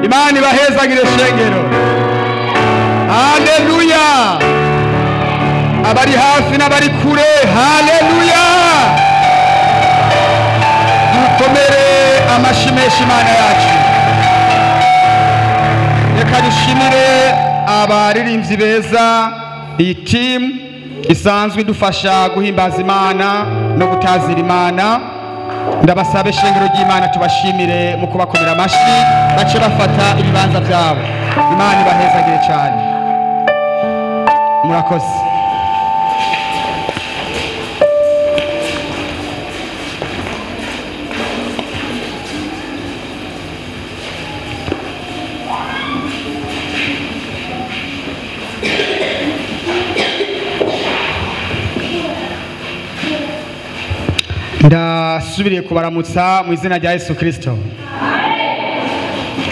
Imana ibahezagire shengero. Haleluya. Abari hafi n'abari kure, haleluya. Dukomere amashi menshi Imana yacu. Reka dushimire abaririmbyi beza, iyi team isanzwe idufasha guhimbaza Imana no gutazira Imana. Ndabasabe shengero ry'Imana tubashimire mu kubakomera amashi, bace bafata ibibanza byabo. Imana ibahezagire cyane. Murakoze. Ndasubiriye kubaramutsa mu izina rya Yesu Kristo.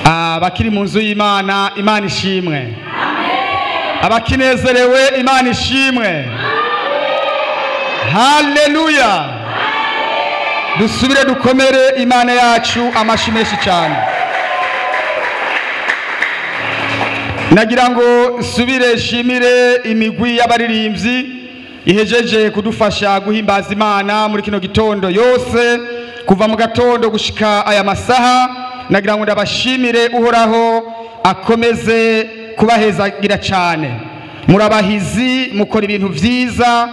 Abakiri mu nzu y'Imana, Imana ishimwe. Abakinezerewe, Imana ishimwe. Haleluya. Dusubire dukomere Imana yacu amashi menshi cyane. Nagira ngo subire shimire imigwi y'abaririmbyi ihejeje kudufasha guhimbaza Imana muri kino gitondo yose, kuva mu gatondo gushika aya masaha. Nagira ngo ndabashimire, Uhoraho akomeze kubahezagira cyane. Murabahizi, mukora ibintu vyiza,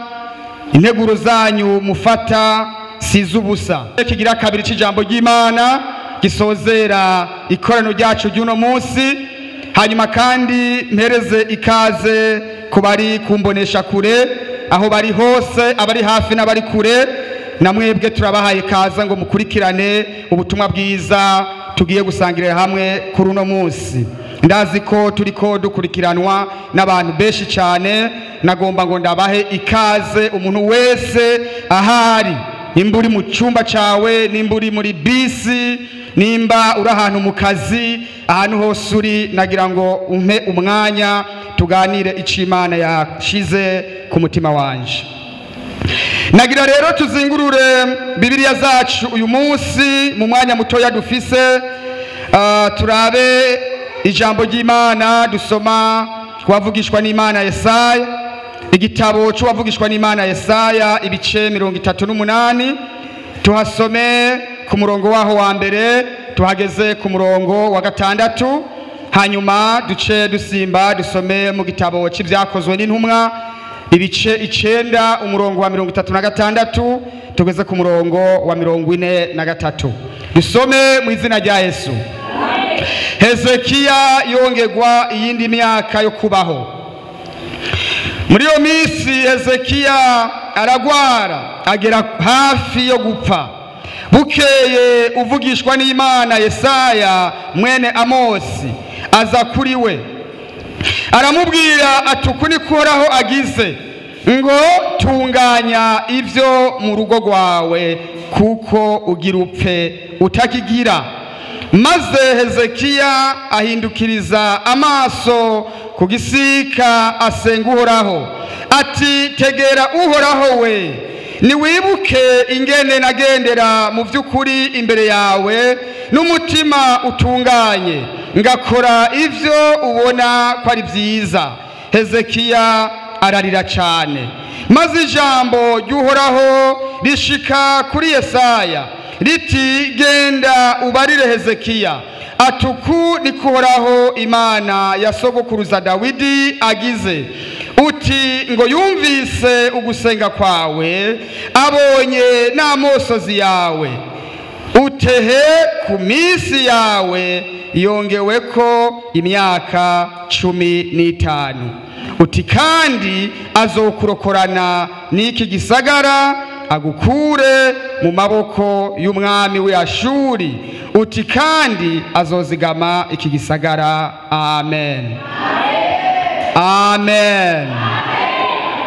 integuro zanyu mufata sizubusa. Kigira kabiri c'ijambo ry'Imana gisozera ikoraniro ryacu ry'uno munsi. Hanyuma kandi mpereze ikaze ku bari kumbonesha kure, aho bari hose, abari hafi n'abari kure, namwebwe turabahaye ikaze ngo mukurikirane ubutumwa bwiza tugiye gusangirira hamwe kuri uno munsi. Ndazi ko turiko dukurikiranwa n'abantu benshi cyane, nagomba ngo ndabahe ikaze umuntu wese ahari, nimba uri mu cyumba cyawe, nimba uri muri bisi, nimba uri ahantu mu kazi, ahantu hose uri, nagira ngo umpe umwanya tuganire icyo Imana yashize ku mutima wanje. Nagira rero tuzingurure Bibiliya zacu uyu munsi mu mwanya mutoya dufise, turabe ijambo ry'Imana dusoma kuwavugishwa n'Imana Yesaya, igitabo cy'uwavugishwa n'Imana Yesaya ibice 38, tuhasome ku murongo waho wa mbere tuhageze ku murongo wa 6, hanyuma duce dusimba dusome mu gitabo cy'ibyakozwe n'intumwa ibice 9 umurongo wa 36 tugeze ku murongo wa 43. Dusome mu izina rya Yesu. Hezekiya yongerwa iyindi myaka yo kubaho. Muri iyo minsi Hezekiya aragwara agera hafi yo gupfa. Bukeye uvugishwa n'Imana Yesaya mwene Amosi aza kuri we, aramubwira ati uku niko Uhoraho agize ngo tunganya ivyo mu rugo rwawe, kuko ugira upfe utakigira. Maze Hezekiya ahindukiriza amaso ku gisika asenga Uhoraho ati tegera Uhoraho we, niwibuke ingene nagendera mu vy'ukuri imbere yawe n'umutima utunganye, ngakora ivyo ubona ko ari vyiza. Hezekiya ararira cyane. Maze ijambo ry'Uhoraho rishika kuri Yesaya riti genda ubarire Hezekiya atuku niko Uhoraho Imana ya sogokuruza Dawidi agize uti ngo yumvise ugusenga kwawe, abonye n'amosozi yawe, utehe ku minsi yawe yongeweko imyaka 15. Uti kandi azokurokorana n'iki gisagara agukure mu maboko y'umwami w'Ashuri. Uti kandi azozigama iki gisagara. Amen. Amen.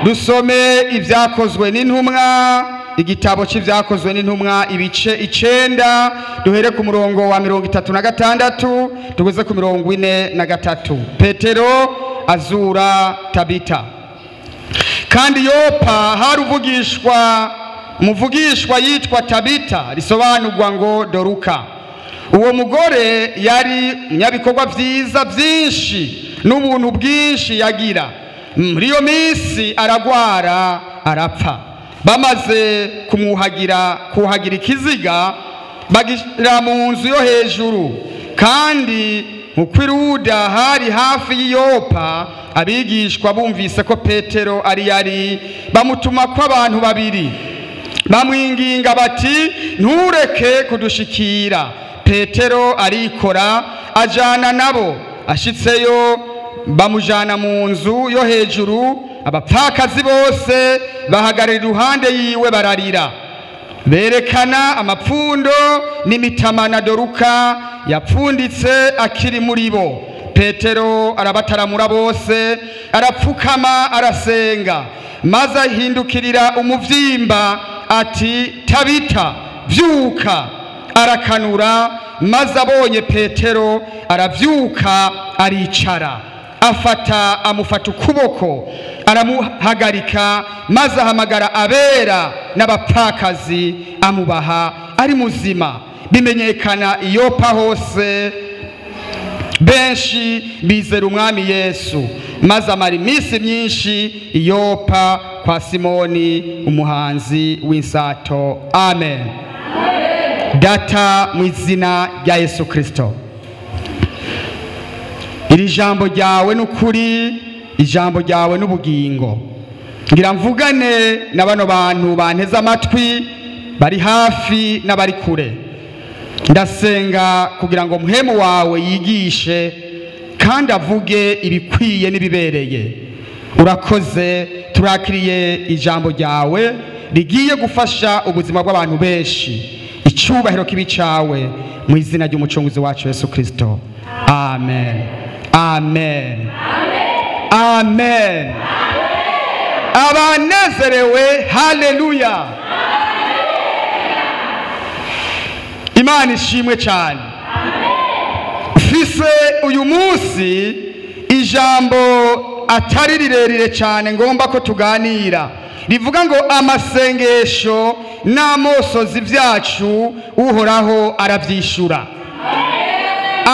Dusome ibyakozwe n'intumwa, igitabo cy'ibyakozwe n'intumwa ibice 9, duhere ku murongo wa 36 tugeze ku 43. Petero azura Tabita. Kandi Yopa hari umuvugishwa yitwa Tabita, risobanurwa ngo Doruka. Uwo mugore yari umunyabikorwa vyiza vyinshi n'ubuntu bwinshi yagira. Muri iyo minsi aragwara arapfa. Bamaze kumwuhagira kuhagira ikiziga, bagishyira mu nzu yo hejuru. Kandi mu kwiruda hari hafi y'iyopa, abigishwa bumvise ko Petero ari yari, bamutuma ko abantu babiri bamwinginga bati: "Ntureke kudushikira." Petero arikora ajana nabo. Ashitseyo bamujana mu nzu yo hejuru. Abapfakazi bose bahagarara iruhande yiwe bararira, berekana amapfundo n'imitamana Doruka yapfunditse akiri muri bo. Petero arabataramura bose, arapfukama arasenga, maze ahindukirira umuvyimba ati: "Tabita, vyuka." Arakanura, maze abonye Petero aravyuka aricara. Afata amufata ukuboko aramuhagarika, maze ahamagara abera n'abapfakazi amubaha ari muzima. Bimenyekana iyopa hose, benshi bizera umwami Yesu. Maze amara iminsi myinshi iyopa kwa Simoni umuhanzi w'insato. Amen. Data, mu izina rya Yesu Kristo, iri jambo ryawe n'ukuri, ijambo ryawe n'ubugingo. Ngira mvugane na bano bantu banteze amatwi, bari hafi n'abari kure. Ndasenga kugira ngo muhemu wawe yigishe kandi avuge ibikwiye n'ibibereye. Urakoze, turakiriye ijambo ryawe rigiye gufasha ubuzima bw'abantu benshi. Icyubahiro kibi cyawe, mu izina ry'umucunguzi wacu Yesu Kristo, amen, amen, amen. Abanezerewe, haleluya! Imana ishimwe cyane. Mfise uyu munsi ijambo atari rirerire cyane ngomba ko tuganira, rivuga ngo: "Amasengesho n'amosozi byacu Uhoraho arabyishura."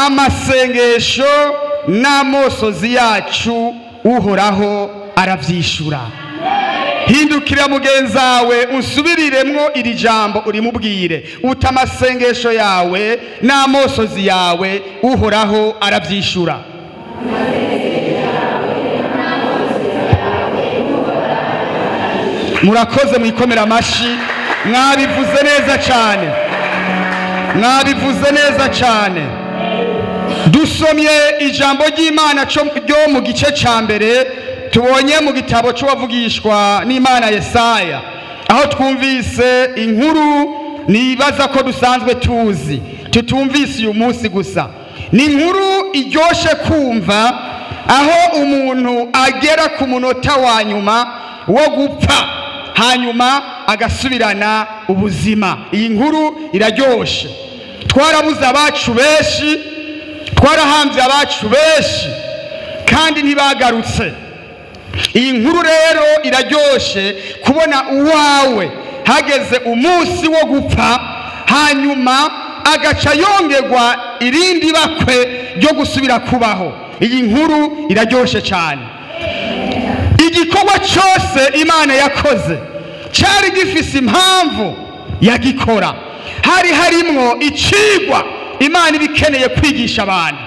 Amasengesho n'amosozi yacu Uhoraho arabyishura. Hindukira mugenzi wawe, unsubiriremwo iri jambo, urimubwire uta: "Amasengesho yawe n'amosozi yawe Uhoraho arabyishura." Murakoze, mwikomera amashi, mwabivuze neza cyane, mwabivuze neza cyane. Dusomye ijambo ry'Imana ryo mu gice cya mbere tubonye mu gitabo cy'uwavugishwa n'Imana Yesaya, aho twumvise inkuru nibaza ko dusanzwe tuzi, tutumvise uyu munsi gusa. Ni inkuru iryoshe kumva, aho umuntu agera ku munota wa nyuma wo gupfa hanyuma agasubirana ubuzima. Iyi nkuru iraryoshe. Twarabuze abacu benshi, twarahambye abacu benshi kandi ntibagarutse. Iyi nkuru rero iraryoshe, kubona uwawe hageze umunsi wo gupfa hanyuma agaca yongerwa irindi bakwe ryo gusubira kubaho. Iyi nkuru iraryoshe cyane. Igikorwa cyose Imana yakoze cyari gifise impamvu yagikora. Hari harimwo icigwa Imana iba ikeneye kwigisha abantu.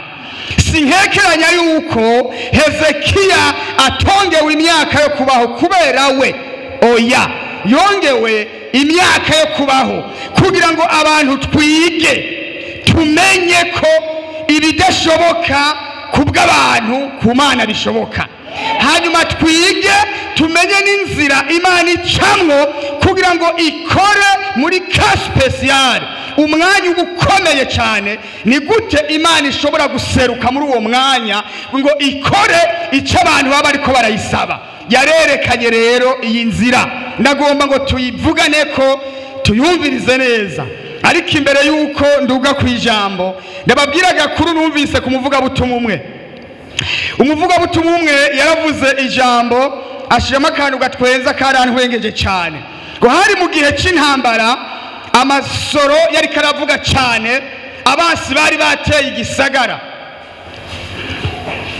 Sinkekeranya yuko Hezekiya atongewe imyaka yo kubaho kubera we, oya, yongewe imyaka yo kubaho kugira ngo abantu twige, tumenye ko ibidashoboka ku bw'abantu ku Mana bishoboka. Hanyuma twige, tumenye n'inzira Imana icamwo kugira ngo ikore muri cas spécial, umwanya uba ukomeye cyane. Ni gute Imana ishobora guseruka muri uwo mwanya ngo ikore icyo abantu baba bariko barayisaba? Yarerekanye rero iyi nzira, ndagomba ngo tuyivugane ko tuyumvirize neza. Ariko imbere y'uko nduga ku ijambo, ndababwira agakuru numvise ku muvugabutumwa umwe. Umuvugabutumwa umwe yaravuze ijambo, ashiramo akantu gatwenza karantwengeje cyane, ngo hari mu gihe cy'intambara, amasoro yari karavuga cyane. Abasi bari bateye igisagara.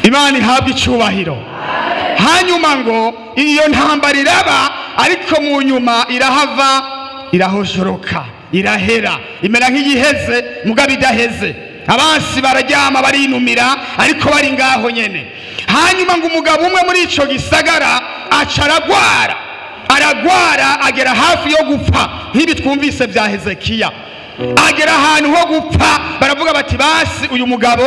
Imana ihabwa icubahiro. Hanyuma ngo iyo ntambara iraba, ariko mu nyuma irahava irahoshoroka, irahera, imera nk'igiheze mugabo idaheze. Abansi bararyama barinumira, ariko bari ngaho nyene. Hanyuma ngo umugabo umwe muri ico gisagara aca aragwara, aragwara agera hafi yo gupfa, nk'ibi twumvise bya Hezekiya. Agera ahantu ho gupfa, baravuga bati basi uyu mugabo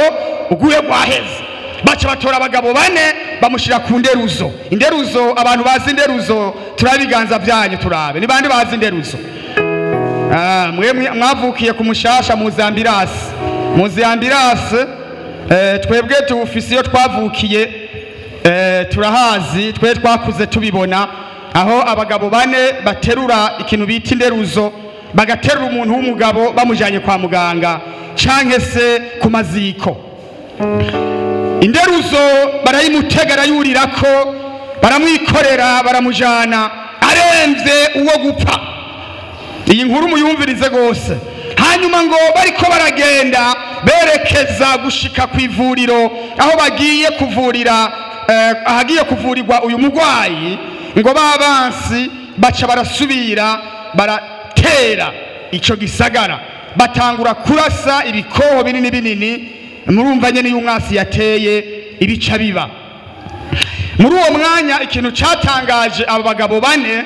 uguye gwaheze. Baca batora abagabo bane bamushira ku nderuzo. Inderuzo, abantu bazi inderuzo, turabiganza byanyu turabe. Ni bande bazi inderuzo? Mwe mwavukiye ku mushasha mu Zambirasi. Mu Zambirasi twebwe tufise iyo twavukiye, turahazi, twe twakuze tubibona aho abagabo bane baterura ikintu bita inderuzo, bagaterura umuntu w'umugabo bamujanye kwa muganga canke se ku maziko. Inderuzo barayimutega, arayurirako, baramwikorera, baramujana aremvye uwo gupfa. Iyi nkuru muyumvirize gose. Hanyuma ngo bariko baragenda berekeza gushika ku ivuriro aho bagiye kuvurira, ahagiye kuvurirwa uyu mugwayi, ngo babansi baca barasubira baratera ico gisagara, batangura kurasa ibikoho binini binini. Murumva nyene y'umwasi yateye ibica biba. Muri uwo mwanya ikintu catangaje abo bagabo bane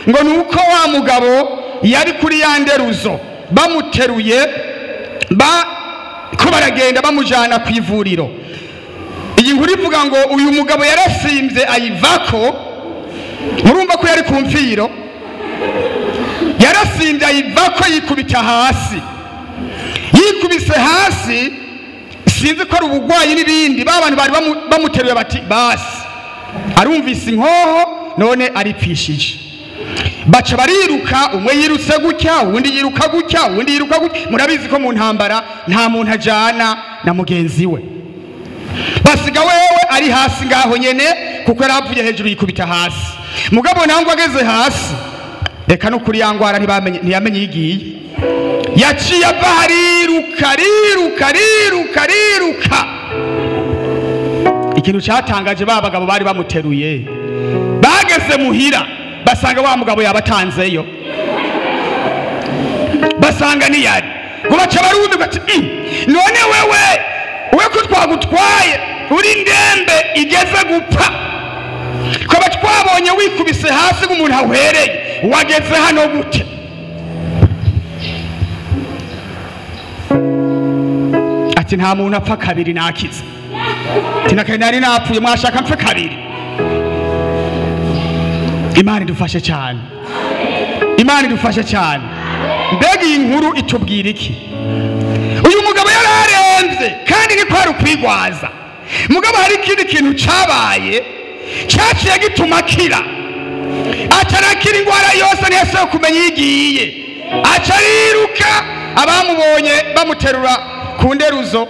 ngo nuko wa mugabo yari kuri ya nderuzo bamuteruye ko baragenda bamujana ku ivuriro. Iyi nkuru ivuga ngo uyu mugabo yarasimvye ayivako. Murumva ko yari ku mfiro, yarasimvye ayivako, yikubita hasi. Yikubise hasi, sinzi ko ari ubugwayi n'ibindi, ba bantu bari bamuteruye bati basi arumvise inkoho none aripfishije. Baca bariruka, umwe yirutse gutya, uwundi yiruka gutya, uwundi yiruka gutya. Murabizi ko mu ntambara nta muntu ajana na mugenzi we. Basiga wewe ari hasi ngaho nyene, kuko yaravuye hejuru yikubita hasi. Mugabo nangwa ageze hasi, reka no kuri yangwara ntibamenye, ntiyamenye yigiye. Yaciye ava ariruka, ariruka, ariruka, ariruka. Ikintu cyatangaje ba bagabo bari bamuteruye, bageze muhira basanga wa mugabo yabatanzeyo, basanga niyari. Ngo baca barundi bati none wewe we ko twagutwaye uri ndembe igeze gupfa, ko batwabonye wikubise hasi nk'umuntu ahwereye, wageze hano gute? Ati nta muntu apfa kabiri nakize. Ati nakari nari napfuye, mwashaka mpfe kabiri. Imana idufashe cyane. Imana idufashe cyane. Mbega iyi nkuru itubwira iki? Uyu mugabo yararemvye kandi ni kwari ukwigwaza. Mugabo hari ikindi kintu cabaye cyaciye gituma akira. Atarakira ingwara yose ntiyashoboye kumenya iyo igiye. Aca ariruka, abamubonye bamuterura ku nderuzo,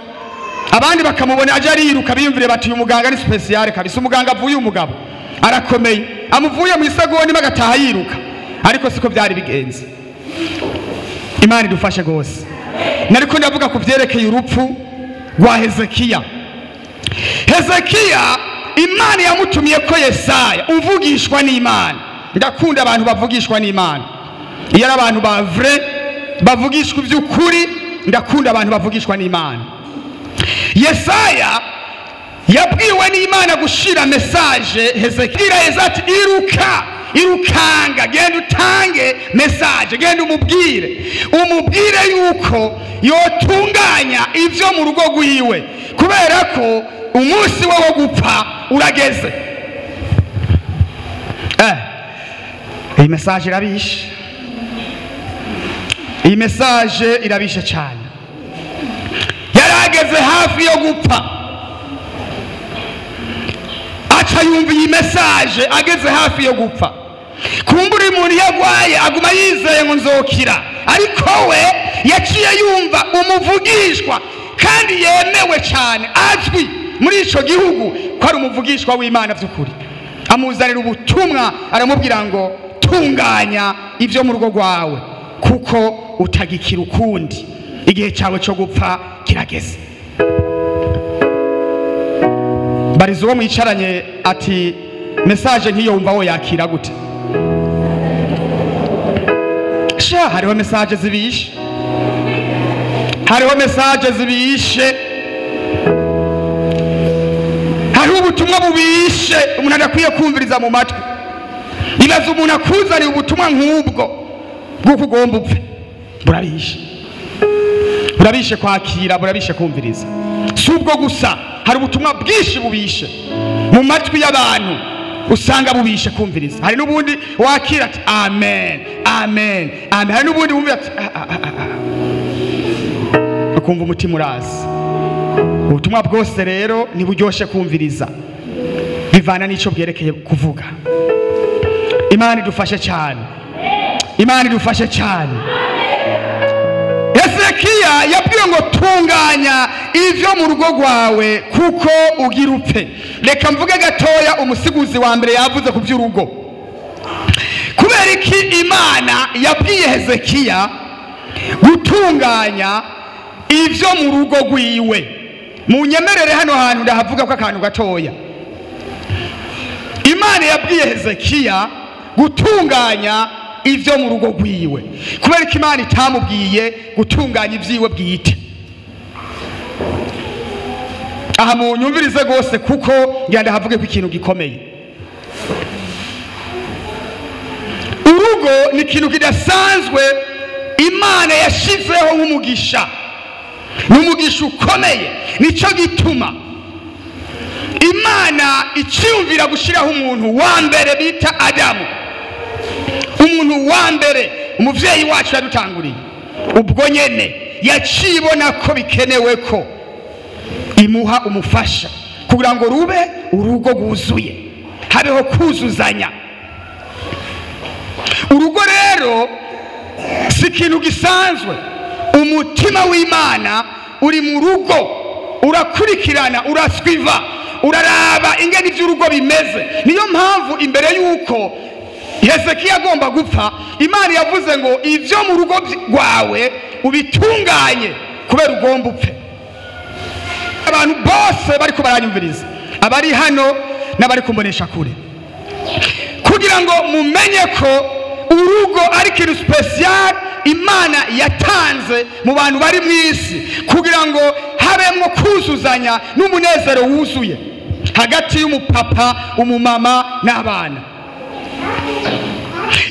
abandi bakamubona aje ariruka, biyumvire bati uyu muganga ni special kabisa, umuganga avuye umugabo arakomeye, amuvuye mu isagoni bagataha yiruka. Ariko siko byari bigenze. Imana idufashe gose. Nariko ndavuga ku vyerekeye urupfu rwa Hezekiya. Hezekiya Imana yamutumiye ko Yesaya uvugishwa n'Imana. Ndakunda abantu bavugishwa n'Imana. Iyo ari abantu ba vrai bavugishwa ivy'ukuri, ndakunda abantu bavugishwa n'Imana. Yesaya yabwiwe n'Imana gushira message Hezekiya. Yesaya ati iruka, irukanga, genda utange message, genda umubwire, umubwire yuko yotunganya ivyo mu rugo rwiwe, kubera ko umunsi we wo gupfa urageze. Iyi message irabishe. Iyi message irabishe cyane. Yarageze hafi yo gupfa, aca yumva iyi message ageze hafi yo gupfa. Kumbura umuntu yagwaye aguma yizeye ngo nzokira, ariko we yaciye yumva umuvugishwa kandi yemewe cyane, azwi muri ico gihugu ko ari umuvugishwa w'Imana by'ukuri. Amuzanira ubutumwa, aramubwira ngo tunganya ivyo mu rugo rwawe kuko utagikira ukundi. Igihe cyawe cyo gupfa kirageze. Bariza uwo mwicaranye ati message nk'iyo wumva wo yakira gute? Sha, hariho message zibishe, hariho message zibishe, hariho ubutumwa bubishe umuntu adakwiye kumviriza mu matwi. Ibaze umuntu akuzaniye ubutumwa nk'ubwo bw'uko ugomba upfe, burabishe, burabishe kwakira, burabishe kumviriza. Si ubwo gusa, hari ubutumwa bwinshi bubishe mu matwi y'abantu usanga bubishe kumviriza. Hari n'ubundi wakira ati amen, amen, amen. Hari n'ubundi wumvira ati ukumva umutima urazi. Ubutumwa bwose rero ntiburyoshe kumviriza, bivana n'icyo bwerekeye kuvuga. Imana idufashe cyane, Imana idufashe cyane. Hezekiya yabwiwe ngo tunganya ivyo mu rugo rwawe kuko ugira upfe. Reka mvuge gatoya umusiguzi wa mbere yavuze ku by'urugo. Kubera iki Imana yabwiye Hezekiya gutunganya ivyo mu rugo rwiwe? Munyemerere hano hantu ndahavuga ko akantu gatoya. Imana yabwiye Hezekiya gutunganya ivyo mu rugo rwiwe. Kubera ko Imana itamubwiye gutunganya ivyiwe bwite. Aha munyumvirize gose kuko ngira ndahavuge ko ikintu gikomeye. Urugo ni ikintu kidasanzwe Imana yashizeho nk'umugisha. Ni umugisha ukomeye. Nico gituma Imana iciyumvira gushiraho umuntu wa mbere bita Adamu. Umuntu wa mbere umuvyeyi wacu yadutanguriye, ubwo nyene yacibona ko bikenewe ko imuha umufasha kugira ngo rube urugo rwuzuye, habeho kuzuzanya. Urugo rero si ikintu gisanzwe. Umutima w'Imana uri mu rugo, urakurikirana, uraswiva, uraraba ingene ivy'urugo bimeze. Niyo mpamvu imbere y'uko Hezekiya agomba gupfa, Imana yavuze ngo ivyo mu rugo rwawe ubitunganye kubera ugomba upfe. Abantu bose bariko baranyumviriza, abari hano n'abari kumbonesha kure, kugira ngo mumenye ko urugo ari ikintu special Imana yatanze mu bantu bari mu isi, kugira ngo habemwo kuzuzanya n'umunezero wuzuye hagati y'umupapa, umumama n'abana.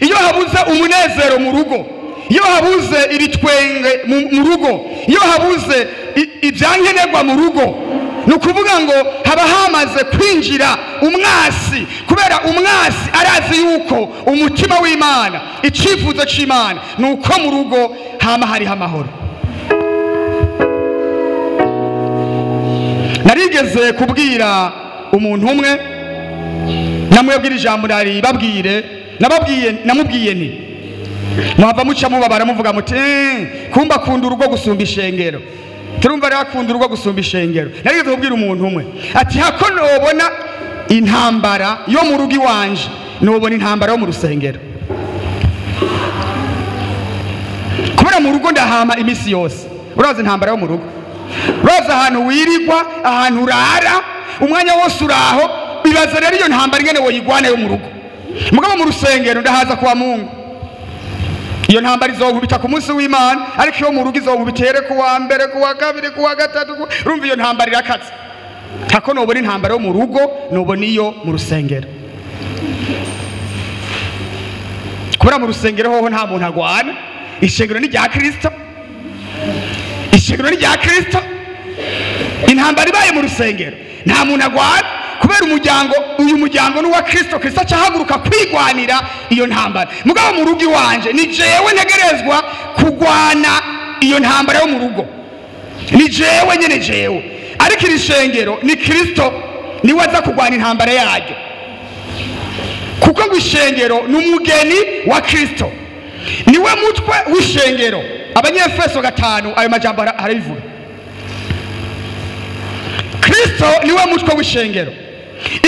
Iyo habuze umunezero mu rugo, iyo habuze ibitwenge mu rugo, iyo habuze ibyankenerwa mu rugo, ni ukuvuga ngo haba hamaze kwinjira umwasi. Kubera umwasi arazi yuko umutima w'Imana, icifuzo c'Imana ni uko mu rugo hama hariho amahoro. Narigeze kubwira umuntu umwe, namwebwira ijambo naribabwire, nababwiye, namubwiye nti muhava muca mubabara muvuga muti kumba akunda urugo gusumba ishengero. Turumva rero akunda urugo gusumba ishengero. Narigeze kubwira umuntu umwe ati hako nobona intambara yo mu rugo iwanje, nobona intambara yo mu rusengero. Kubera mu rugo ndahama imisi yose. Urazi intambara yo mu rugo, urazi ahantu wirigwa, ahantu urara, umwanya wose uraho. Ibaze rero iyo ntambara ingene woyigwana yo mu rugo. Mugabo mu rusengero ndahaza kuwa Mungu. Iyo ntambara izonkubita ku munsi w'Imana, ariko iyo mu rugo izonkubitere ku wa mbere, ku wa kabiri, ku wa gatatu. Urumva iyo ntambara irakatse. Tako nobona intambara yo mu rugo, nobona iyo mu rusengero. Kubera mu rusengero hoho nta muntu agwana. Ishengero ni rya Kristo, ishengero ni rya Kristo. Intambara ibaye mu rusengero nta muntu agwana, kubera umuryango, uyu muryango ni uwa Kristo. Kristo acahaguruka kwigwanira iyo ntambara. Mugabo mu rugo iwanje ni jewe ntegerezwa kugwana iyo ntambara yo mu rugo, ni jewe nyene jewe. Ariko iri shengero ni Kristo, niwe aza kugwana intambara yaryo, kuko ngo ishengero ni umugeni wa Kristo, niwe mutwe w'ishengero. Abanyefeso 5 ayo majambo arabivuga. Kristo niwe mutwe w'ishengero.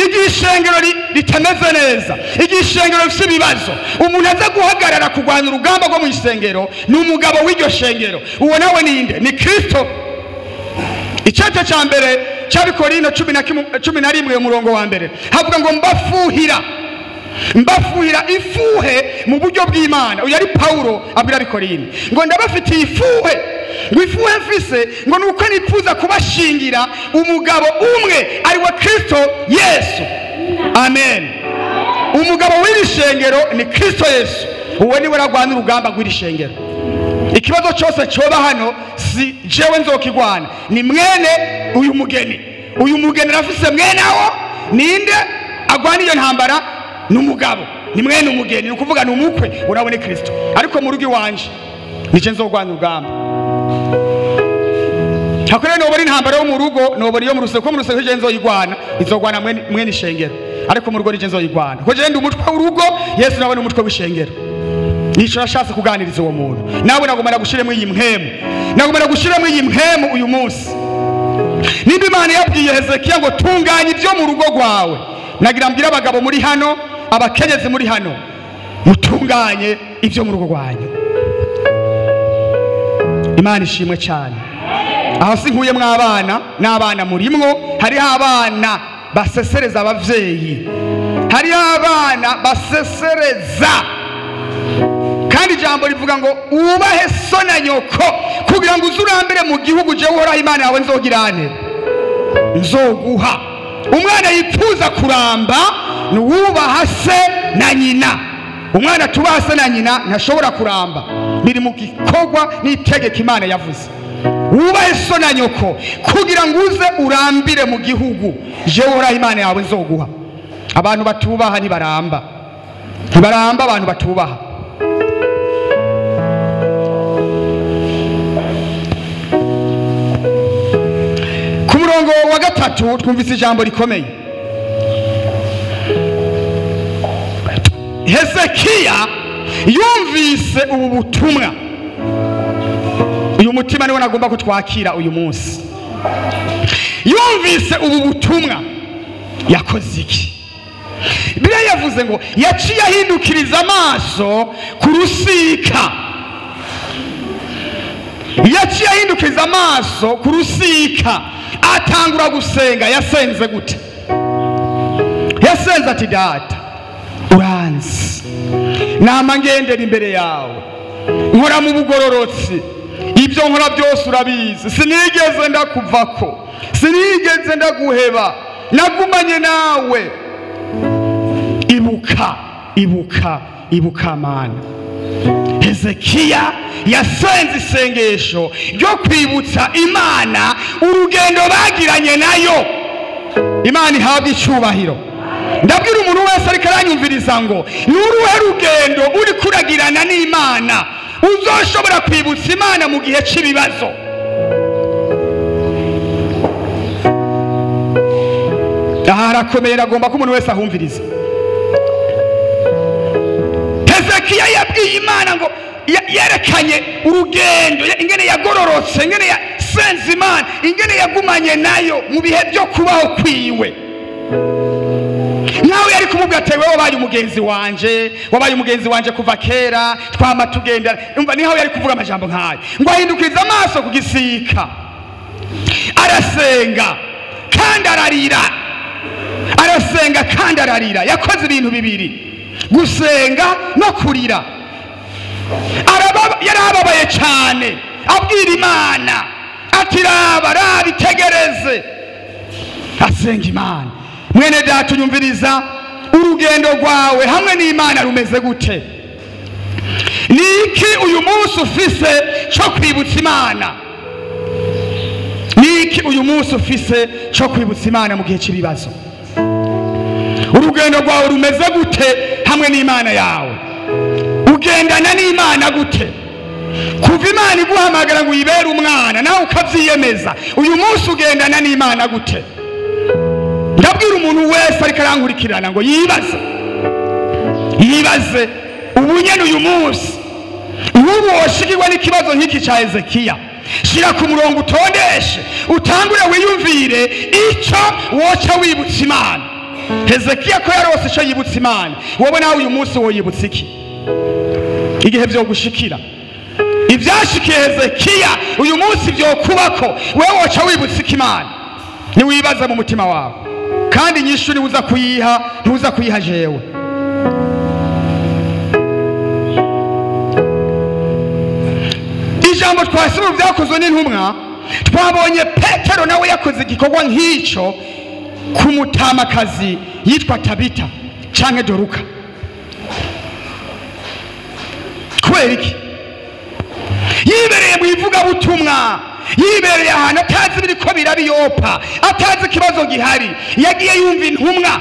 Igihe ishengero ritameze neza, igihe ishengero rifite ibibazo, umuntu aza guhagarara kurwanya urugamba rwo mu ishengero ni umugabo w'iryo shengero. Uwo nawe ninde? Ni Kristo. Icete cya mbere cy'Abikorino 11 umurongo wa mbere havuga ngo mbafuhira ifuhe mu buryo bw'Imana. Uyu ari Paulo abwira Abikorino ngo ndabafitiye ifuhe, ngo ifuhe mfise ngo nuko nipfuza kubashingira umugabo umwe ari wa Kristo Yesu. Amen. Umugabo w'iri shengero ni Kristo Yesu. Uwo niwe aragwana urugamba rw'iri shengero. Ikibazo cyose cyoba hano si jewe nzokigwana, ni mwene uyu mugeni. Uyu mugeni arafise mwene aho ninde agwana iyo ntambara? N'umugabo, ni mwene umugeni, ni ukuvuga ni umukwe, urabone Kristo. Ariko mu rugo iwanje nije nzogwana urugamba. Hakore nobora intambara yo mu rugo, nobora iyo mu ruseko, mu ruseko je nzoyigwana, izogwana mwene ishengero. Ariko mu rugo nije nzoyigwana, kuko je ndi umutwe w'urugo, Yesu nawe ni umutwe w'ishengero. Nico nashatse kuganiriza uwo muntu. Nawe nagomba gushiremo iyi mpemu, nagomba gushiremo iyi mpemu uyu munsi. Nimba Imana yabwiye Hezekiya ngo tunganya ibyo mu rugo rwawe, nagira mbwira abagabo muri hano, abakenyezi muri hano, mutunganye ibyo mu rugo rwanyu. Imana ishimwe cyane. Aho si nkuye mw'abana n'abana murimwo, hariho abana basesereza abavyeyi, hariho abana basesereza. Kandi ijambo rivuga ngo ubahe so na nyoko kugira ngo uzurambere mu gihugu je Uhoraho Imana yawe nzogirane nzoguha. Umwana yipfuza kuramba ni uwubaha se na nyina. Umwana tubaha se na nyina ntashobora kuramba. Biri mu gikorwa n'itegeko Imana yavuze. Wubahe so na nyoko kugira ngo uze urambire mu gihugu je Uhoraho Imana yawe nzoguha. Abantu batubaha ntibaramba, ntibaramba abantu batubaha. Ku murongo wa 3 twumvise ijambo rikomeye. Hezekiya yumvise ubu butumwa. Uyu mutima niwo nagomba kutwakira uyu munsi. Yumvise ubu butumwa yakoze iki? Bibiliya yavuze ngo yaciye ahindukiriza amaso ku rusika. Yaciye ahindukiriza amaso ku rusika atangura gusenga. Yasenze gute? Yasenze ati Data uranzi, nama ngendera imbere yawe, nkora mu bugororotsi, ibyo nkora byose urabizi, sinigeze ndakuvako, sinigeze ndaguheba, nagumanye nawe. Ibuka, ibuka, ibuka Mana. Hezekiya yasenze isengesho ryo kwibutsa Imana urugendo bagiranye nayo. Imana ihabwe icyubahiro. Ndabwira umuntu wese ariko aranyumviriza ngo ni uruhe rugendo uri kuragirana n'Imana uzoshobora kwibutsa Imana mu gihe cy'ibibazo? Aha harakomeye, agomba ko umuntu wese ahumviriza. Hezekiya yabwiye Imana ngo yerekanye urugendo, ingene yagororotse, ingene yasenze Imana, ingene yagumanye nayo mu bihe byo kubaho kwiwe. Nawe yari kumubwira ati wewe wabaye umugenzi wanje, wabaye umugenzi wanje kuva kera, twama tugenda. Umva niho yari kuvuga amajambo nkayo. Ngo ahindukiriza amaso ku gisika, arasenga kandi ararira, arasenga kandi ararira. Yakoze ibintu bibiri, gusenga no kurira. Yarababaye cyane, abwira Imana ati raba, raba, itegereze. Asenga Imana. Mwene data unyumviriza, urugendo rwawe hamwe n'Imana rumeze gute? Ni iki uyu munsi ufise cyo kwibutsa Imana? Ni iki uyu munsi ufise cyo kwibutsa Imana mu gihe cy'ibibazo? Urugendo rwawe rumeze gute hamwe n'Imana yawe? Ugendana n'Imana gute? Kuva Imana iguhamagara ngo uyibere umwana nawe ukavyiyemeza, uyu munsi ugendana n'Imana gute? Ndabwira umuntu wese ariko arankurikirana ngo yibaze, yibaze ubunyene uyu munsi ubu woshikirwa n'ikibazo nk'iki cya Hezekiya. Shira ku murongo utondeshe, utangure wiyumvire icyo woca wibutsa Imana. Hezekiya ko yarose ico yibutsa Imana, wowe nawe uyu munsi woyibutsa iki? Igihe vyogushikira ivyashikiye Hezekiya uyu munsi vyokubako, wewe woca wibutsa iki Imana? Niwibaza mu mutima wawe, kandi inyishu niuza kuyiha, ntuza kuyiha jewe. Ijambo twasoma vyakozwe n'intumwa, twabonye Petero nawe yakoze igikorwa nk'ico ku mutamakazi yitwa Tabita canke Doruka. Kubera iki? Yibereye mu ivugabutumwa, yibereye ahantu atazi ibiriko biraba i Yopa, atazi ikibazo gihari. Yagiye yumva intumwa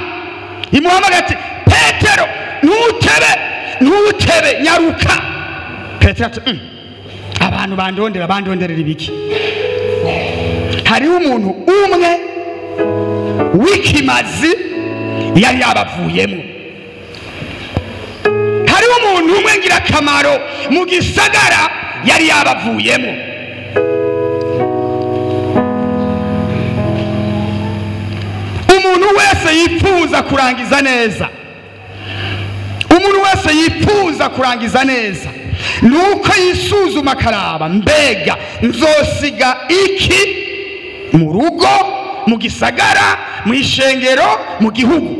imuhamagara ati Petero, ntutebe, ntutebe, nyaruka. Petero ati abantu bandondera, bandonderera ibiki? Hariho umuntu umwe w'ikimazi yari yabavuyemo. Hariho umuntu umwe ngirakamaro mu gisagara yari yabavuyemo. Umuntu wese yifuza kurangiza neza, umuntu wese yifuza kurangiza neza nuko yisuzuma akaraba, mbega nzosiga iki mu rugo, mu gisagara, mu ishengero, mu gihugu?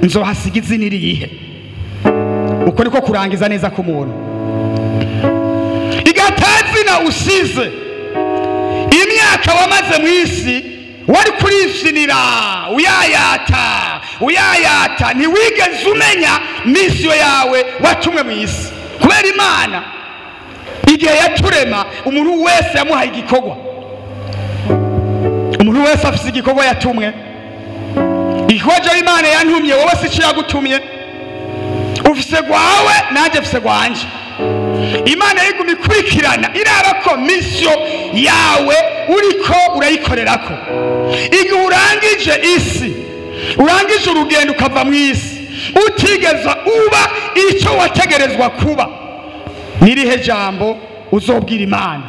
Nzohasiga izina irihe? Uko niko kurangiza neza ku muntu. Igatazina usize, imyaka wamaze mu isi wari kurishinira uyayata uyayata, ntiwigeze umenya misiyo yawe watumwe mu isi. Kubera Imana igihe yaturema, umuntu wese yamuhaye igikorwa. Umuntu wese afise igikorwa yatumwe. Igikorwa Imana yantumye, wowe si cyo yagutumye. Ufise gwawe, nanje mfise gwanje. Imana yiguma ikurikirana, iraba ko misiyo yawe uriko urayikorerako. Igihe urangije isi, urangije urugendo ukava mu isi, utigeza uba icyo wategerezwa kuba, nirihe jambo uzobwira Imana?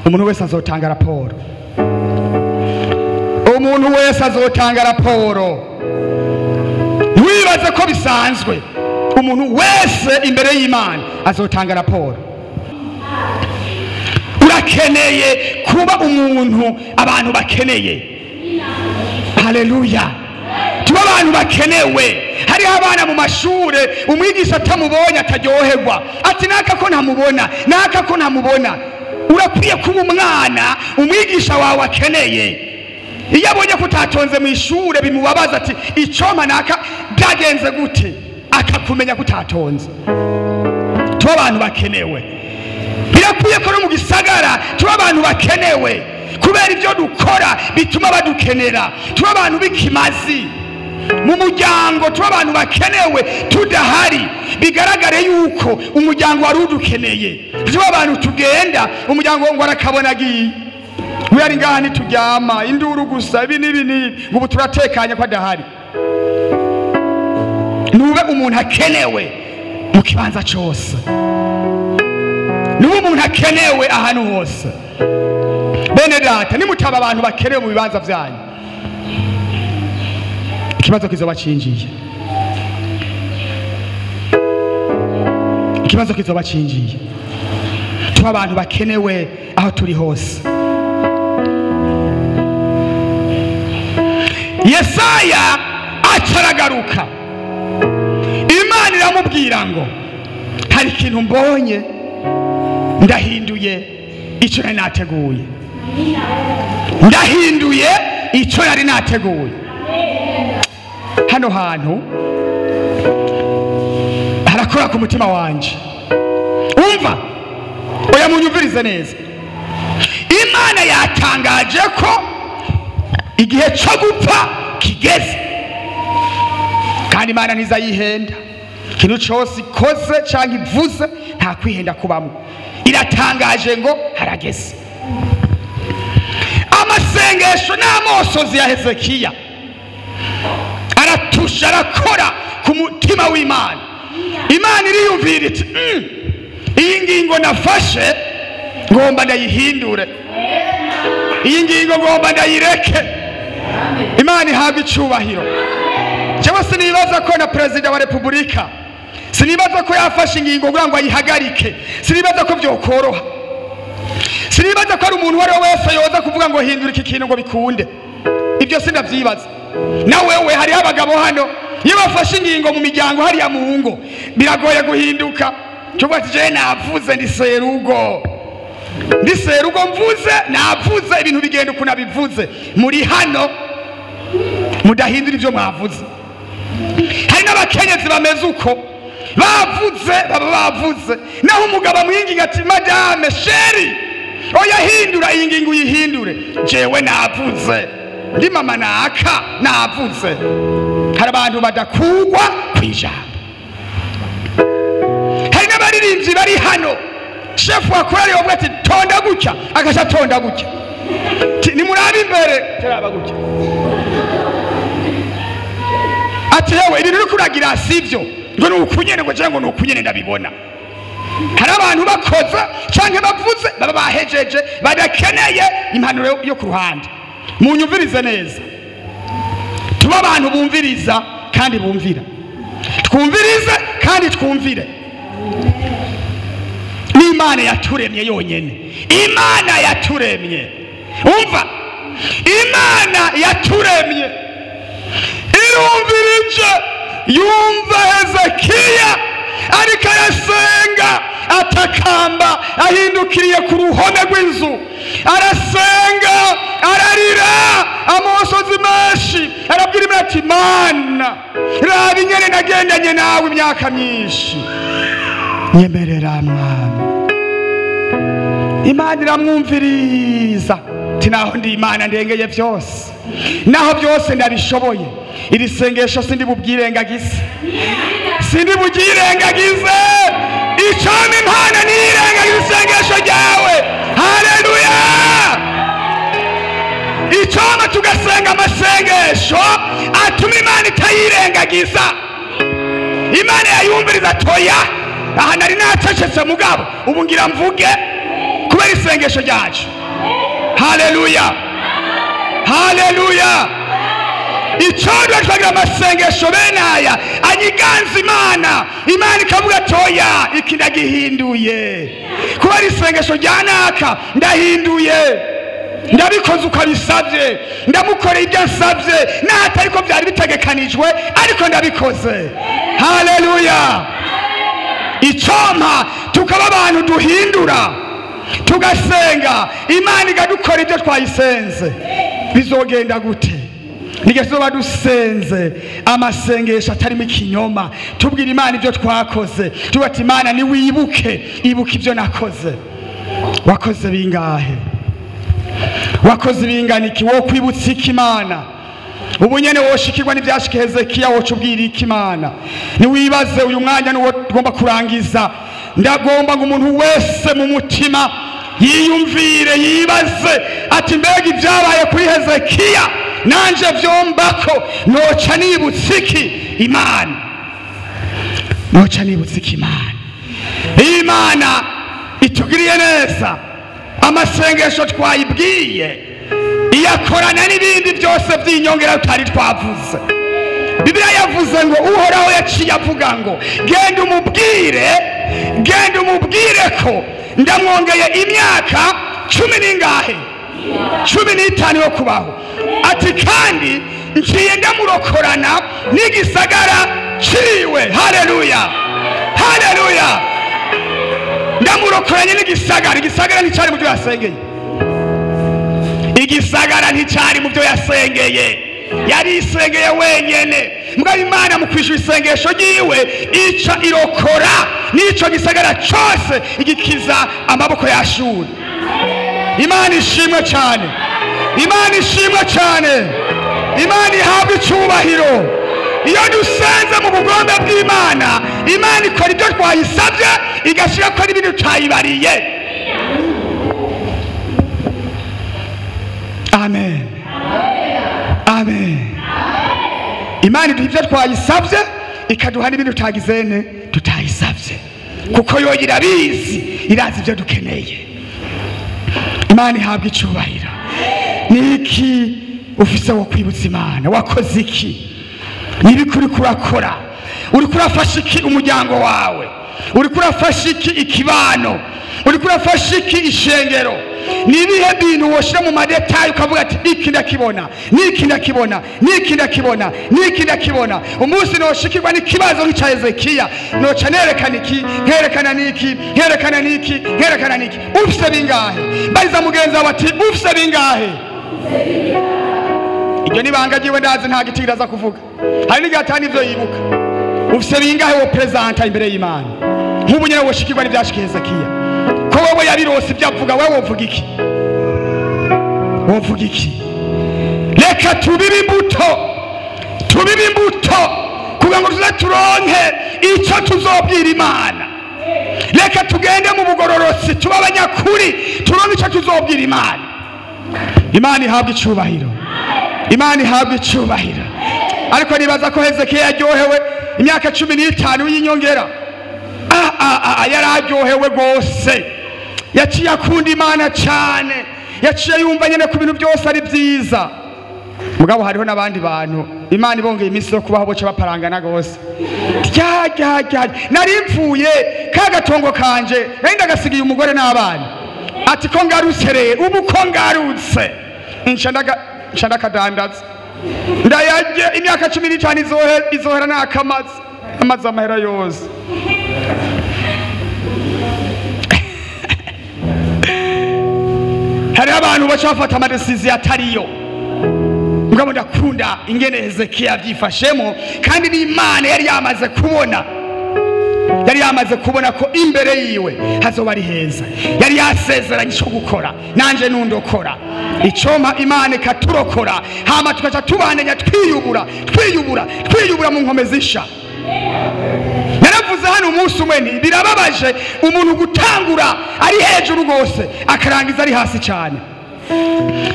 Umuntu wese azotanga raporo. Umuntu wese azotanga raporo. Ntiwibaze ko bisanzwe. Umuntu wese imbere y'Imana azotanga raporo. Urakeneye kuba umuntu abantu bakeneye. Haleluya. Tuba abantu bakenewe. Hariho abana mu mashure umwigisha atamubonye ataryoherwa, ati naka ko ntamubona, naka ko ntamubona. Urakwiye kuba umwana umwigisha wawe akeneye. Iyo abonye ko utatonze mu ishure bimubabaza, ati icoma naka byagenze gute, akakumenya ko utatonze. Tuba abantu bakenewe. Birakwiye ko no mu gisagara tuba abantu bakenewe, kubera ibyo dukora bituma badukenera. Tuba abantu b'ikimazi mu muryango, tuba abantu bakenewe tudahari, bigaragare yuko umuryango wari udukeneye. Tuba abantu tugenda umuryango ngo arakabona agiye, we ari ngaha ntituryama, induru gusa, ibi n'ibi n'ibi, ngo ubu turatekanye ko adahari. Nube umuntu akenewe mu kibanza cyose, nube umuntu akenewe ahantu hose. Bene data, nimutaba abantu bakenewe mu bibanza byanyu, ikibazo kizoba cinjiye. Ikibazo kizoba cinjiye. Tuba abantu bakenewe aho turi hose. Yesaya acaragaruka, Imana iramubwira ngo hari ikintu mbonye, ndahinduye icyo nari nateguye, ndahinduye icyo nari nateguye. Hano hantu harakora ku mutima wanje. Umva, oya munyumvirize neza. Imana yatangaje ko igihe cyo gupfa kigeze, kandi Imana ntizayihenda. Ikintu cyose ikoze cyangwa ivuze nta kwihenda kubamo. Iratangaje ngo harageze. Amasengesho n'amosozi ya Hezekiya aratusha, arakora ku mutima w'Imana. Imana iriyumvira iti iyi ngingo nafashe ngomba ndayihindure, iyi ngingo ngomba ndayireke. Imana ihabwe icubahiro. Jewe sinibaza ko na perezida wa repubulika, sinibaza ko yafashe ingingo kugira ngo ayihagarike, sinibaza ko byokoroha, sinibaza ko ari umuntu uwo ari we wese yoza kuvuga ngo hindura iki kintu ngo bikunde. Ibyo sindavyibaza. Na wewe hariho abagabo hano iyo bafashe ingingo mu miryango hariya mu ngo biragoye guhinduka. Tuvuga ati jewe navuze ndi serugo, ndi serugo mvuze navuze, ibintu bigenda ukuntu nabivuze. Muri hano mudahindura ibyo mwavuze. Hari n'abakenyezi bameze uko, bavuze baba bavuze, naho umugabo amwinginga ati madame chérie oya hindura iyi ngingo uyihindure, jewe navuze ndi mama naka navuze. Hari abantu badakugwa kwijambo. Hari n'abaririmbyi bari hano, shefu wa korali bavuga ati tonda gutya, agaca tonda gutya, nimurabe imbere turaba gutya, ati yewe ibintu uri kuragira sivyo, ngo ni ukunyene, ngo ngo ni ukunyene ndabibona. Hari abantu bakoze canke bavuze baba bahejeje, badakeneye impanuro yo ku ruhande. Munyumvirize neza, tuba abantu bumviriza kandi bumvira, twumvirize kandi twumvire. N'Imana yaturemye yonyene, Imana yaturemye, umva, Imana yaturemye irumvirije, yumva Hezekiya ariko arasenga atakamba, ahindukiriye ku ruhome rw'inzu, arasenga ararira amosozi menshi, arabwira Imana ati Mana raba ingene nagendanye nawe imyaka myinshi, nyemerera mwami. Imana iramwumviriza ati naho ndi Imana ndengeye byose, naho byose ndabishoboye, iri sengesho sindi bubwirengagize, sindi bubwirengagize, icoma Imana niyirengagize isengesho ryawe. Haleluya! Icoma tugasenga amasengesho atuma Imana itayirengagiza. Imana yayumviriza toya, aha nari nacecetse mugabo ubu ngira mvuge kubera isengesho ryacu. Haleluya! Haleluya! Icodwa twagira amasengesho bene aya anyiganza Imana, Imana ikavuga toya iki ndagihinduye kubera isengesho rya naka, ndahinduye, ndabikoze uko abisabye, ndamukoreye ibyo ansabye, n'ahatari ko byari bitegekanijwe ariko ndabikoze. Haleluya! Icompa tukaba abantu duhindura, tugasenga Imana ikadukora ibyo twayisenze. Bizogenda gute? Nige tuzoba dusenze amasengesho atarimo ikinyoma, tubwira Imana ibyo twakoze, tuvuga ati Imana niwibuke, ibuka ibyo nakoze. Wakoze bingahe? Wakoze bingana iki? Wo kwibutsa iki Imana? Ubu nyene woshikirwa n'ivyashika Hezekiya, woca ubwira iki Imana? Niwibaze uyu mwanya niwo tugomba kurangiza. Ndagomba ngo umuntu wese mu mutima yiyumvire, yibaze ati mbega ibyabaye kuri Hezekiya nanje vyombako, noca nibutsa iki Imana? Noca nibutsa iki Imana? Imana itugiriye neza, amasengesho twayibwiye iyakorana n'ibindi byose by'inyongera tutari twavuze. Bibiliya yavuze ngo Uhoraho yaciye avuga ngo genda umubwire, genda umubwire ko ndamwongeye imyaka 10 n'ingahe? 15 yo kubaho. Ati kandi nciye ndamurokorana n'igisagara ciwe. Haleluya! Haleluya! Ndamurokoranye n'igisagara. Igisagara nticari mu byo yasengeye, igisagara nticari mu byo yasengeye, yari isengeye wenyene. Mugabo Imana mu kwishura isengesho ryiwe ica irokora n'ico gisagara cose, igikiza amaboko ya Ashuri. Imana ishimwe cyane, Imana ishimwe cyane, Imana ihabwe icyubahiro. Iyo dusenze mu bugombe bw'Imana, Imana ikora ibyo twayisabye, igashira ko n'ibintu tutayibariye. Amen. Amen. Imana iduha ibyo twayisabye, ikaduha n'ibintu tutagizene tutayisabye, kuko yo irabizi, irazi ibyo dukeneye. Imana ihabwe icyubahiro. Niki ufise wo kwibutsa Imana? Wakoze iki? Nibiki uriko urakora? Uriko urafasha iki umuryango wawe? Uriko urafasha iki ikibano? Uriko urafasha iki ishengero? Nibihe bintu woshira mu ma détails ukavuga ati iki ndakibona, niki ndakibona, niki ndakibona, niki ndakibona. Umunsi noshikirwa n'ikibazo nk'ica Hezekiya, noca nerekana iki, nkerekana niki, nkerekana niki, nkerekana niki. Ufise bingahe? Bariza mugenzi wawe ati ufise bingahe? Iryo nibanga ryiwe, ndazi nta giti aza kuvuga, hari n'igihe atani ivyo yibuka. Ufise bingahe wo présenta imbere y'Imana? Nk'ubu nyene woshikirwa n'ivyashikiye Hezekiya, ko wewe yabirose ibyo avuga, wewe wovuga iki? Wovuga iki? Reka tubibe imbuto, tubibe imbuto kugira ngo tuze turonke icyo tuzobwira Imana. Reka tugende mu bugororotsi, tube abanyakuri, turonke icyo tuzobwira Imana. Imana ihabwa icubahiro, Imana ihabwa icubahiro. Ariko nibaza ko Hezekiya yaryohewe imyaka 15 y'inyongera. Yari aryohewe rwose, yaciye akunda Imana cyane, yaciye yumva nyine ku bintu byose ari byiza. Mugabo hariho n'abandi bantu Imana ibongeye iminsi yo kubaho boca baparangana rwose. Rya rya rya, nari mvuye ka gatongo kanje, nari ndagasigiye umugore n'abana, ati ko ngarutse rero, ubu ko ngarutse nca ndakadandaza ndayarye, imyaka 15 izohera nakamaze amaze amahera yose. Hariho abantu baca bafata ama décisions atariyo. Mugabo ndakunda ingene Hezekiya yabyifashemo, kandi n'Imana yari yamaze kubona, yari yamaze kubona ko imbere yiwe hazoba ari heza. Yari yasezeranye icyo gukora, nanje nundokora. Icompa Imana ikaturokora, hama tukaca tubandanya twiyubura, twiyubura, twiyubura mu nkome zisha. Naravuze hano umunsi umwe nti birababaje umuntu gutangura ari hejuru rwose akarangiza ari hasi cyane.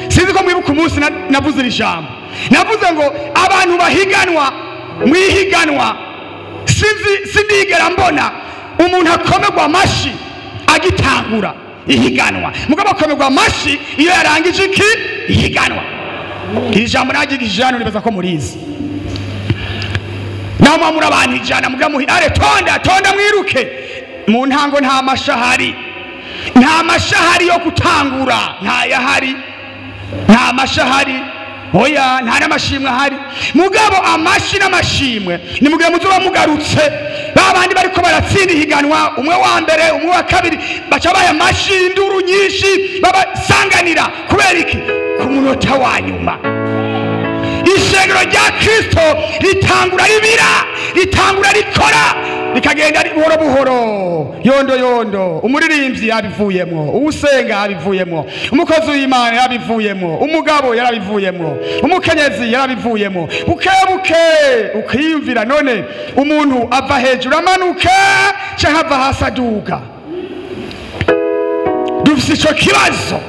Sinzi ko mwibuka umunsi navuze iri jambo, navuze ngo abantu bahiganwa mwihiganwa, sinzi sindigera mbona umuntu akomerwa amashi agitangura ihiganwa, mugabo akomerwa amashi iyo yarangije iki ihiganwa. Iri jambo nagigishije hano, nibaza ko murizi. Naho muri abantu 100 muga muhi are tonda tonda mwiruke mu ntango, nta mashahari, nta mashahari yo gutangura, nta yahari, nta mashahari, oya, nta n'amashimwe ahari. Mugabo amashi n'amashimwe ni mugihe muzoba mugarutse, babandi bariko baratsinda ihiganwa, umwe wa mbere, umwe wa kabiri, baca baya amashi, induru nyinshi, babasanganira. Kubera iki? Ku munota wa nyuma. Ishengero rya Kristo ritangura ribira, ritangura rikora, rikagenda buhoro buhoro, yondo yondo. Umuririmbyi yabivuyemwo, uwusenga yabivuyemwo, umukozi w'Imana yabivuyemwo, umugabo yarabivuyemwo, umukenyezi yarabivuyemwo, buke buke ukiyumvira none umuntu ava hejuru amanuka canke ava hasi aduga? Dufise ico kibazo.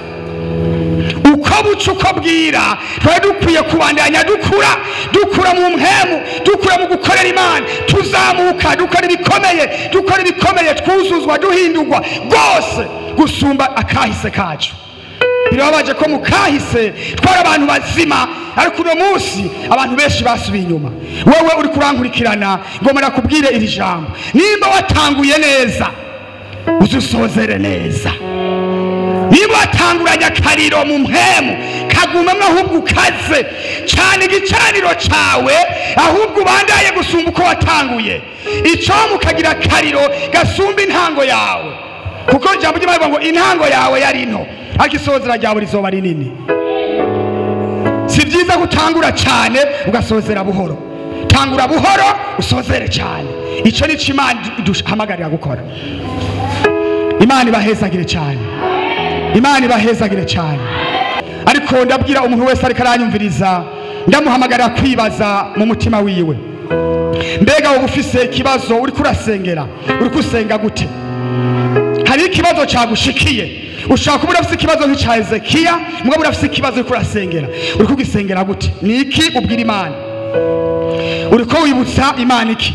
Uko buca uko bwira, twari dukwiye kubandanya dukura, dukura mu mpemu, dukura mu gukorera Imana, tuzamuka, dukora ibikomeye, dukora ibikomeye, twuzuzwa, duhindurwa rwose gusumba akahise kacu. Birababaje ko mu kahise twari abantu bazima, ariko uno munsi abantu benshi basubiye inyuma. Wewe uri kurankurikirana, ngomba nakubwire iri jambo: nimba watanguye neza, uzusozere neza. Niba watanguranye akariro mu mpemu, kagumamwo, ahubwo ukaze cyane igicaniro cawe, ahubwo ubandaye gusumba uko watanguye. Icompa ukagira akariro gasumba intango yawe, kuko ijambo ry'Imana rivuga ngo intango yawe yari nto, ariko isozera ryawe rizoba rinini. Si byiza gutangura cyane ugasozera buhoro. Tangura buhoro, usozere cyane. Icyo ni cyo Imana iduhamagarira gukora. Imana ibahezagire cyane, Imana ibahezagire cyane. Ariko ndabwira umuntu wese ariko aranyumviriza, ndamuhamagarira kwibaza mu mutima wiwe: mbega wowe ufise ikibazo uriko urasengera, uriko usenga gute? Hari ikibazo cagushikiye, ushobora kuba urafise ikibazo nk'ica Hezekiya, mugabo urafise ikibazo uriko urasengera, uriko ugisengera gute? Ni iki ubwira Imana? Uriko wibutsa Imana iki?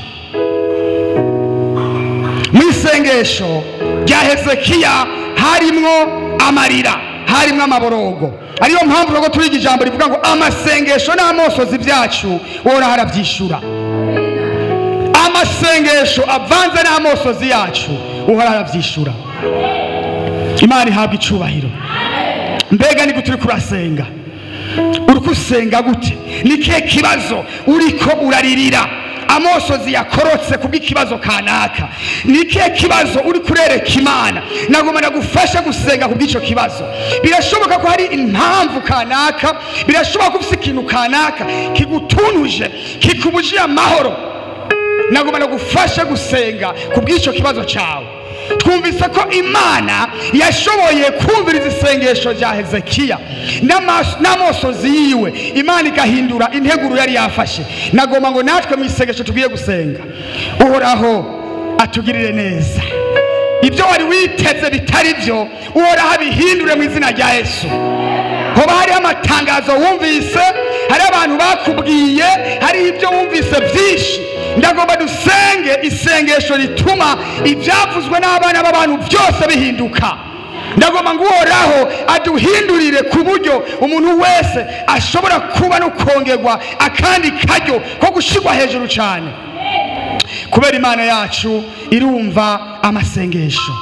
Mu isengesho rya Hezekiya harimwo amarira. harimwo amaborogo. Ariyo mpamvu rero turiga ijambo rivuga ngo amasengesho n'amosozi byacu Uhoraho arabyishura. Amasengesho avanze n'amosozi yacu Uhoraho arabyishura. Imana ihabwa icubahiro. Mbega ni gute uriko urasenga? Uriko usenga gute? Ni kihe kibazo uriko uraririra? Amosozi yakorotse kubw'ikibazo kanaka. Ni kihe kibazo uri kurereka Imana? Nagomba nagufasha gusenga kubw'ico kibazo. Birashoboka ko hari impamvu kanaka, birashoboka ko ufise ikintu kanaka kigutunuje, kikubujije amahoro. Nagomba nagufasha gusenga kubw'ico kibazo cyawe. Twumvise ko Imana yashoboye kumviriza isengesho rya Hezekiya n'amosozi yiwe, Imana igahindura integuro yari yafashe. Nagomba ngo natwe mu isengesho tugiye gusenga, Uhoraho atugirire neza. Ibyo wari witeze bitari byo, Uhoraho abihindure mu izina rya Yesu. Hoba hariho amatangazo wumvise, hari abantu bakubwiye, hari ibyo wumvise byinshi. Ndagomba dusenge isengesho rituma ibyavuzwe n'abana b'abantu byose bihinduka. Ndagomba ngo Uhoraho aduhindurire ku buryo umuntu wese ashobora kuba no kongerwa akandi karyo ko gushirwa hejuru cyane, kubera Imana yacu irumva amasengesho,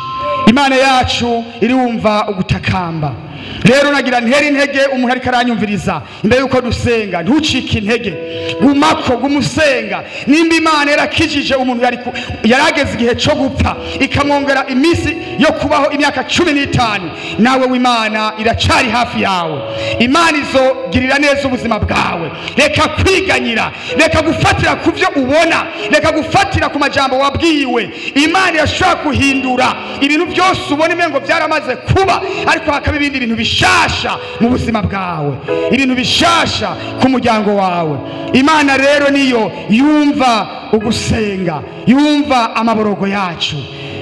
Imana yacu irumva ugutakamba. Rero nagira ntera intege umuntu ariko aranyumviriza imbere yuko dusenga, ntucike intege, gumako gumusenga. Nimba Imana yarakijije umuntu yarageze igihe cyo gupfa ikamwongera iminsi yo kubaho imyaka 15, nawe w'Imana iracari hafi yawe. Imana izogirira neza ubuzima bwawe. Reka kwiganyira, reka gufatira ku byo ubona, reka gufatira ku majambo wabwiwe. Imana irashobora guhindura ibintu byose ubona imengo byaramaze kuba, ariko hakaba ibindi bintu bishasha mu buzima bwawe, ibintu bishasha ku muryango wawe. Imana rero niyo yumva ugusenga, yumva amaborogo yacu.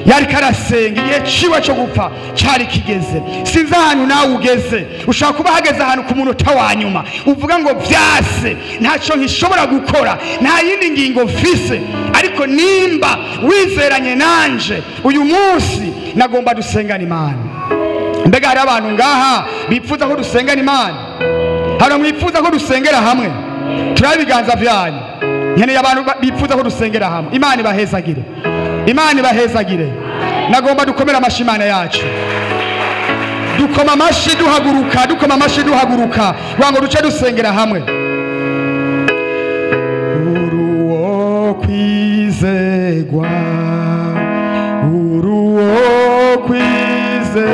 Yariko arasenga igihe ciwe cyo gupfa cari kigeze. Sinzi ahantu nawe ugeze, ushobora kuba hageze ahantu ku munota wa nyuma uvuga ngo vyase, ntacyo nkishobora gukora, nta yindi ngingo mfise. Ariko nimba wizeranye nanje uyu munsi, nagomba dusengana Imana. Mbega hari abantu ngaha bipfuza ko dusengana Imana? Hari mwifuza ko dusengera hamwe? Turabe ibiganza vyanyu. Nkeneye abantu bipfuza ko dusengera hamwe. Imana ibahezagire, Imana ibahezagire. Nagomba dukomera amashi Imana yacu. Dukoma amashi duhaguruka, dukoma amashi duhaguruka, kugira ngo duce dusengera hamwe. Uruwo kwizegwa, uruwo kwizegwa,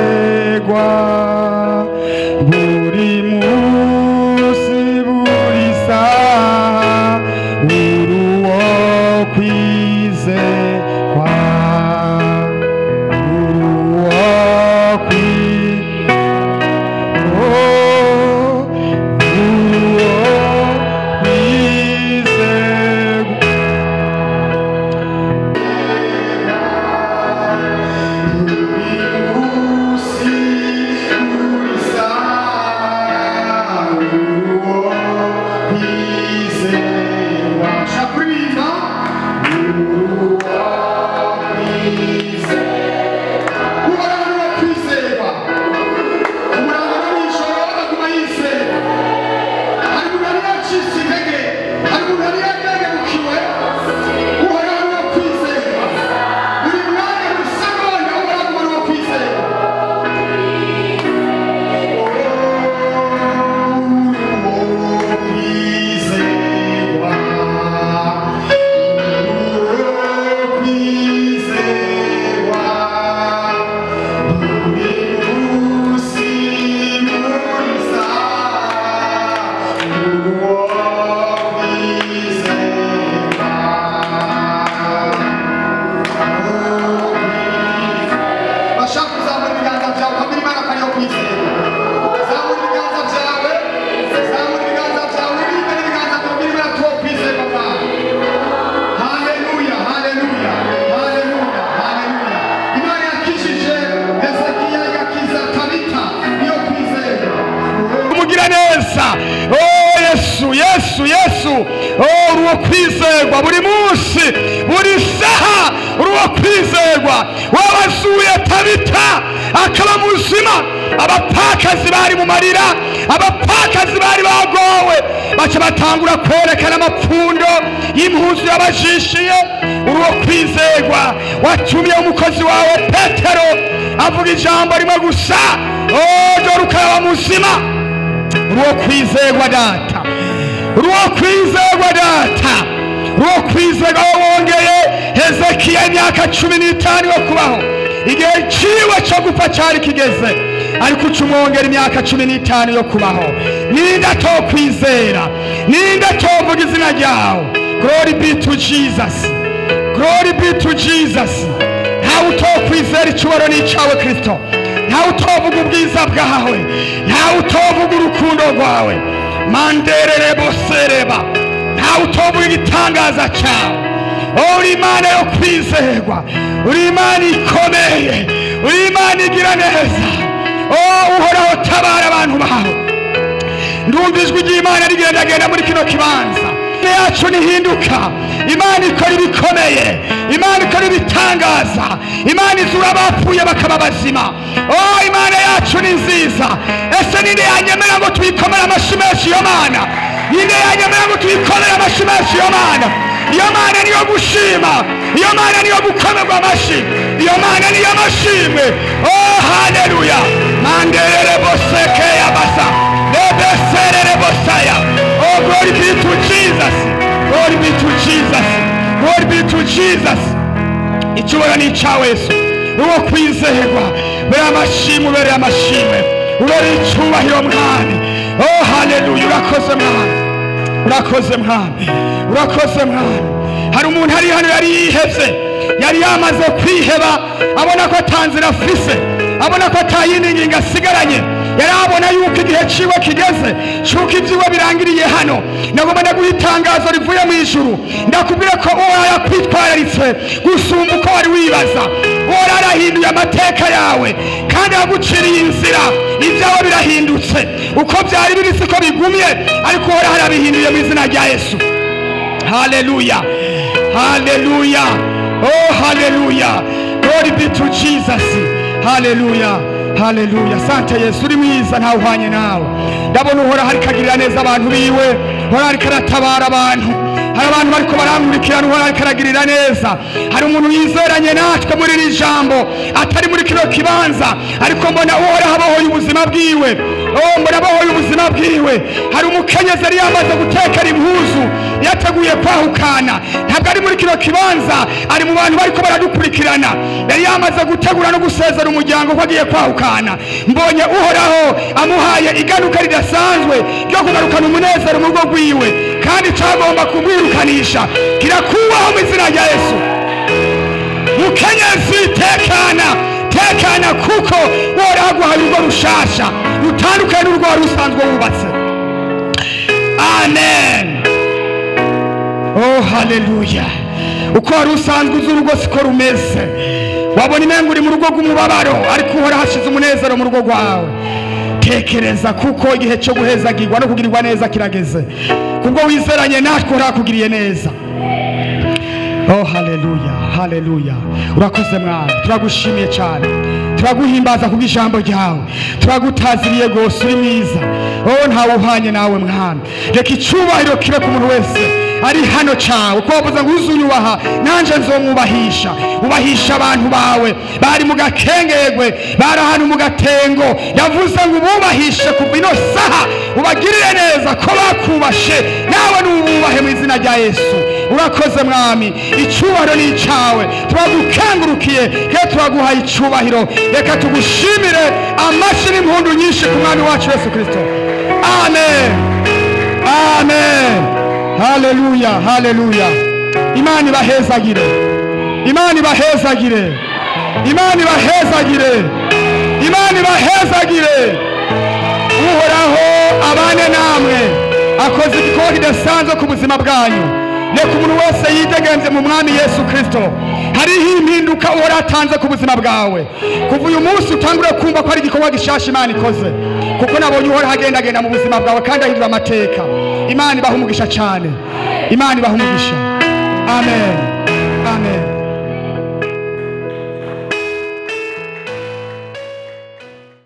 buri munsi buri saha, uruwo kwizegwa, uruwo kwizegwa. Oh Yesu, Yesu, Yesu, oh uruwo kwizerwa buri munsi buri saha, Uri uwo kwizerwa. Wabazuye Tabita akaba muzima. Abapfakazi bari mu marira, abapfakazi bari bagowe, baca batangura kwerekana amapfundo y'impuzu yabajishiye. Uri uwo kwizerwa. Watumye umukozi wawe Petero avuga ijambo rimwe gusa, oh, dore ukaba muzima. Uri uwo kwizerwa Data, uri uwo kwizerwa Data, uri uwo kwizerwa. Wongeye Hezekiya imyaka 15 yo kubaho, igihe ciwe cyo gupfa cyari kigeze, ariko ucumwongera imyaka 15 yo kubaho. Ninde atokwizera? Ninde atovuga izina ryawe? Glory be to Jesus, glory be to Jesus. Ntawe utokwizera icyubahiro n'icawe Kristo, ntawe utovuga ubwiza bwawe, ntawe utovuga urukundo rwawe. Manderere bosereba, ntawe utovuga igitangaza cyawe. Uri Imana yo kwizerwa, uri Imana ikomeye, uri Imana igira neza. Oh, Uhoraho, tabara abantu bawe. Ndumva ijwi ry'Imana rigendagenda muri kino kibanza. Yacu nihinduka. Imana ikora ibikomeye, Imana ikora ibitangaza, Imana izura abapfuye bakaba bazima. Oh, Imana yacu ni nziza. Ese ninde yanyemera ngo tuyikomere amashyi menshi iyo Mana? Ninde yanyemera ngo tuyikomere amashyi menshi iyo Mana? Iyo Mana niyo gushima, iyo Mana niyo gukomerwa amashyi, iyo Mana niyo amashimwe. Oh, haleluya. Manderere boseke ya basa lebeserere bosaya. Oh, glory be to Jesus, glory be to Jesus, glory be to Jesus. Icyubahiro ni icyawe Yesu. Uwo kwizerwa, bere amashimwe, ubere amashimwe, ubere icyubahiro Mwami. Oh, haleluya. Urakoze Mwami, urakoze Mwami, urakoze Mwami. Hari umuntu ari hano yari yihevye, yari yamaze kwiheba, abona ko atanzira afise, abona ko atayindi ngingo asigaranye, yari abona yuko igihe ciwe kigeze cuko ibyiwe birangiriye hano. Nagomba ndaguha itangazo rivuye mu ijuru, ndakubwira ko Uhoraho yakwitwararitse gusumba uko wari wibaza. Uhoraho arahinduye amateka yawe kandi yaguciriye inzira, ibyawe birahindutse. Uko byari biri siko bigumye, ariko Uhoraho arabihinduye mu izina rya Yesu. Haleluya, haleluya, oh haleluya, glory be to Jesus. Haleluya, haleluya. Sante Yesu, uri mwiza, ntawe uhwanye nawe. Ndabona Uhoraho ariko agirira neza abantu biwe, Uhoraho ariko aratabara abantu. Hari abantu bariko barankurikirana, Uhoraho ariko aragirira neza. Hari umuntu yizeranye natwe muri iri jambo, atari muri kino kibanza, ariko mbona Uhoraho abohoye ubuzima bwiwe. Oh, mbona abohoye ubuzima bwiwe. Hari umukenyezi yari yamaze gutekera impuzu, yateguye kwahukana, ntabwo ari muri kino kibanza, ari mu bantu bariko baradukurikirana. Yari yamaze gutegura no gusezera umuryango ko agiye kwahukana. Mbonye Uhoraho amuhaye igaruka ridasanzwe ryo kugarukana umunezero mu rugo rwiwe, kandi cyagomba kumwirukanisha kirakubaho mu izina rya Yesu. Mukenyezi, tekana, tekana, kuko Uhoraho aguhaye urugo rushasha rutandukanye n'urugo wari usanzwe wubatse. Amen. Oh, haleluya. Uko wari usanzwe uzi urugo siko rumeze. Wabona imengo uri mu rugo rw'umubabaro, ariko Uhoraho ashize umunezero mu rugo rwawe. Tekereza, kuko igihe cyo guhezagirwa no kugirirwa neza kirageze. Kubwo wizeranye natwe, Uhoraho akugiriye neza. Oh, haleluya, haleluya. Urakoze Mwami, turagushimiye cyane, turaguhimbaza kubw'ijambo ryawe, turagutaziriye rwose, uri mwiza. Oh, ntawe uhwanye nawe Mwami. Reka icyubahiro kibe ku muntu wese ari hano cyawe, kuko wavuze ngo uzunyubaha nanje nzomwubahisha. Ubahisha abantu bawe bari mu gakengerwe, bari ahantu mu gatengo. Yavuze ngo ububahishe kuva ino saha, ubagirire neza ko bakubashe, nawe nububahe mu izina rya Yesu. Urakoze Mwami, icyubahiro ni icyawe, turagukengurukiye kandi turaguhaye icyubahiro. Reka tugushimire amashyi n'impundu nyinshi ku Mwami wacu Yesu Kristo. Amen, amen. Haleluya, haleluya. Imana ibahezagire, Imana ibahezagire, Imana ibahezagire, Imana ibahezagire. Uhoraho abane namwe, akoze igikorwa kidasanzwe ku buzima bwanyu. Reka umuntu wese yidegenze mu Mwami Yesu Kristo. Hariho impinduka Uhoraho atanze ku buzima bwawe. Kuva uyu munsi utangure kumva ko ari igikorwa gishasha Imana ikoze, kuko nabonye Uhoraho agendagenda mu buzima bwawe kandi ahindura amateka. Imana ibahe umugisha cyane, Imana ibahe umugisha. Amen, amen.